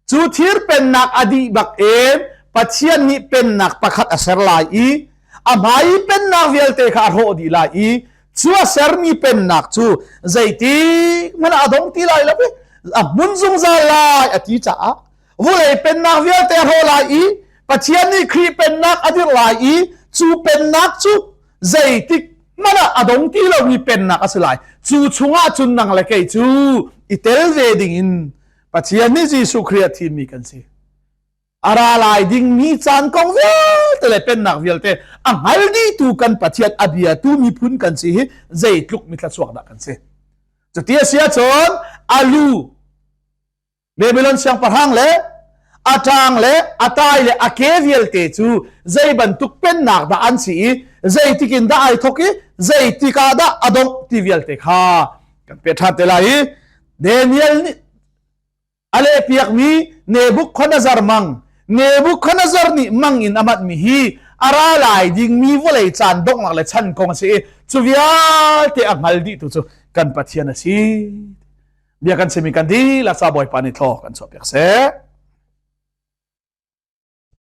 Cu thir pennak a dih bak in Pathian nih pennak pakhat a ser lai i a hmai i pennak vialte kha a hrawh dih lai i cu a sermi pennak cu zeitik hmanh ah a dong ti lai lo i a hmun zungzal lai a ti caah vulei pennak vialte a hrawh lai i Pathian nih Khrih pennak a dirh lai i cu pennak cu zeitik hmanh ah a dong ti lomi pennak a si lai. Cu chungah cun nang le kei cu i tel ve ding in Pathian nih Jesuh Khrih a thimmi kan si. A ra lai dingmi caan kong vialte le pennak vialte a hngal dihtu kan Pathian a biatu miphun kan si hi zeitluk mithlachuak dah kan si. Cuti a si ahcun a lu Babylon siangpahrang le a ṭang le a tai le a ke vialte cu zei bantuk pennak dah an si i zeitik in dah ai thawk i zeitik ah dah a dongh ti vialte kha kan pe ṭhan te lai i Daniel nih a lehpiakmi Nebuchadnezzar mang Nebuchadnezzar nih mang in a manhmi hi a ra lai dingmi vawlei caan donghnak le chan kong a si i cu vialte a hngal dihtu cu kan Pathian a si. Bia kan chimi kan dihlak ca Bawipa nih thlaw kan chuahpiak seh.